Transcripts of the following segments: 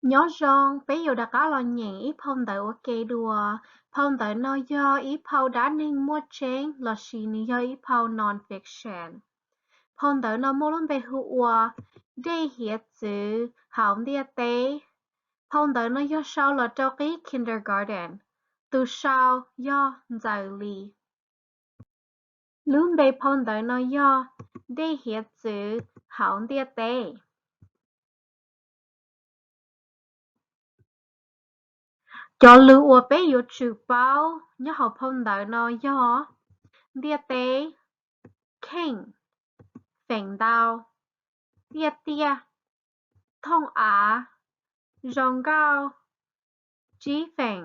Nyob zoo, peb yuav rov qab los nyeem ib phau ntawv ua ke dua. Phau ntawv no yog ib phau dab neeg muaj tseeb lossis nws yog ib phau non-fiction. Phau ntawv no muaj lub npe hu ua Dej Hiav Txwv Hauv Ntiaj Teb. Phau ntawv no yog sau los rau qib kindergarten. Tus sau yog Ntxawm Lis. Lub npe phau ntawv no yog Dej Hiav Txwv Hauv Ntiaj Teb. Cov lus uas peb yuav tsum paub nyob hauv phau ntawv no yog ntiaj teb, kheej, feem ntau, tiaj tiaj, thooj av, zoo nkauj, tsib feem,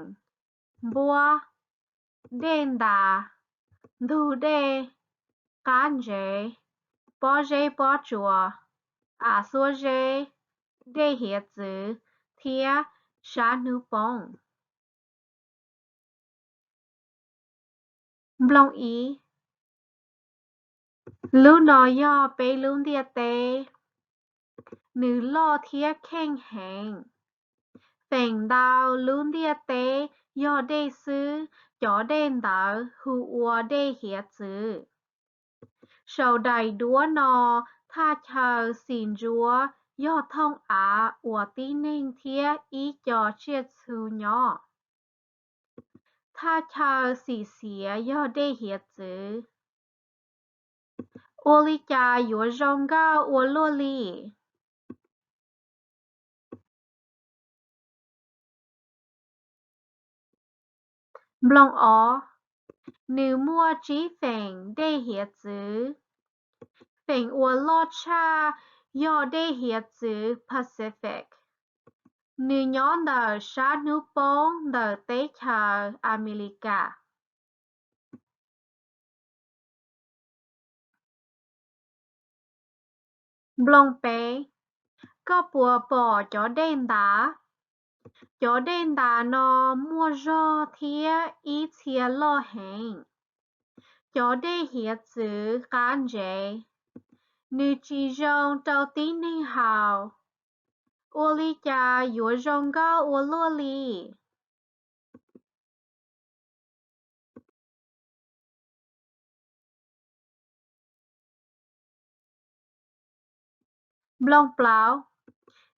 npuab, dej ntas, ntug dej, qab ntsev, pob zeb pob tsuas, av xuab zeb, dej hiav txwv, thiab sab hnub poob. Nplooj ib. Lub no yog peb lub ntiaj teb. Nws loj thiab kheej heev. Feem ntau lub ntiaj teb yog dej xwb, cov dej ntawd hu ua dej hiav txwv. Saum daim duab no, thaj chaw xim ntsuav yog thooj av uas tib neeg thiab ib co tsiaj txhu nyob. Thaj chaw xim xiav yog dej hiav txwv. Ua li cas yuav zoo nkauj ua luaj li? Nplooj ob. Nws muaj tsib feem dej hiav txwv. Feem uas loj tshaj yog dej hiav txwv Pacific. Nws nyob ntawm sab hnub poob ntawm teb chaws Amelikas. Nplooj peb. Koj puas pom cov dej ntas? Cov dej ntas no muaj zog thiab ib txhia loj heev. Cov dej hiav txwv qab ntsev, nws tsis zoo rau tib neeg haus. Ua li cas yuav zoo nkauj ua luaj li? Nplooj plaub.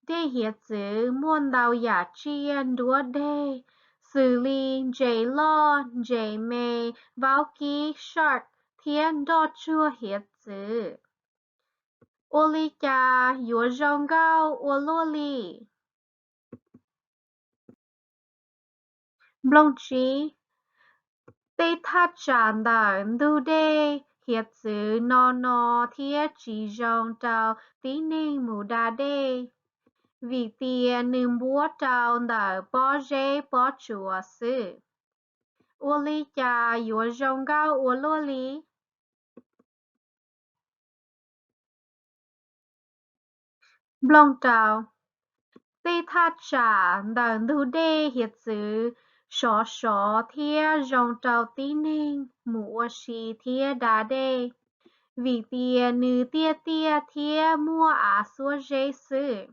Dej hiav txwv muaj ntau yam tsiaj nruab deg, xws li ntses loj, ntses me, vaub kib, shark, thiab nroj tsuag hiav txwv. Ua li cas yuav zoo nkauj ua luaj li? Nplooj tsib. Tej thaj tsam ntawm ntug dej hiav txwv no no thiab tsis zoo rau tib neeg mus da dej, vim tias nws npuab rau ntawm pob zeb pob tsuas xwb. Ua li cas yuav zoo nkauj ua luaj li? Nplooj rau. Tej thaj tsam ntawm ntug dej hiav txwv sov sov thiab zoo rau tib neeg mus ua si thiab da dej, vim tias nws tiaj tiaj thiab muaj av xuab zeb xwb.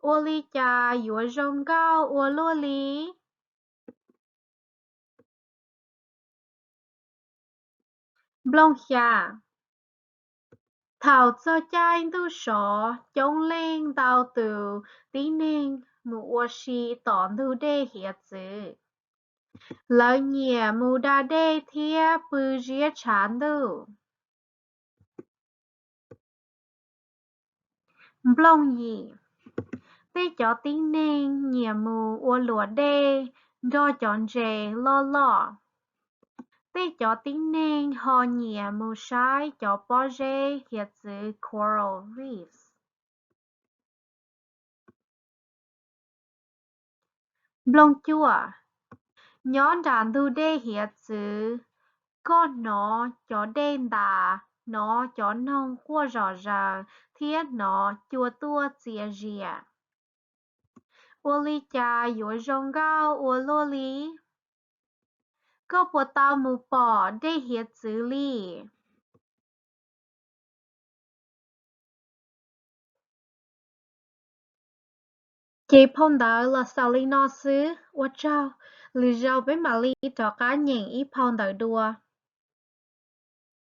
Ua li cas yuav zoo nkauj ua luaj li? Nplooj xya. Thaum txog caij ntuj sov, coob leej ntau tus tib neeg mus ua si tom ntug dej hiav txwv. Lawv nyiam mus da dej thiab pw ziab tshav ntuj. Nplooj yim. Tej cov tib neeg nyiam mus ua luam dej nrog cov ntses loj loj. Tej cov tib neeg ho nyiam mus saib cov pob zeb hiav txwv coral reefs. Nplooj cuaj. Nyob nram ntug dej hiav txwv, koj hnov cov dej ntas, hnov cov noog quaj zom zaws thiab hnov cua tuaj txias zias. Ua li cas yuav zoo nkauj ua luaj li? Koj puas tau mus pom dej hiav txwv li? Ces phau ntawv los xaus li no xwb, ua tsaug, lwm zaus peb mam li rov qab nyeem ib phau ntawv dua.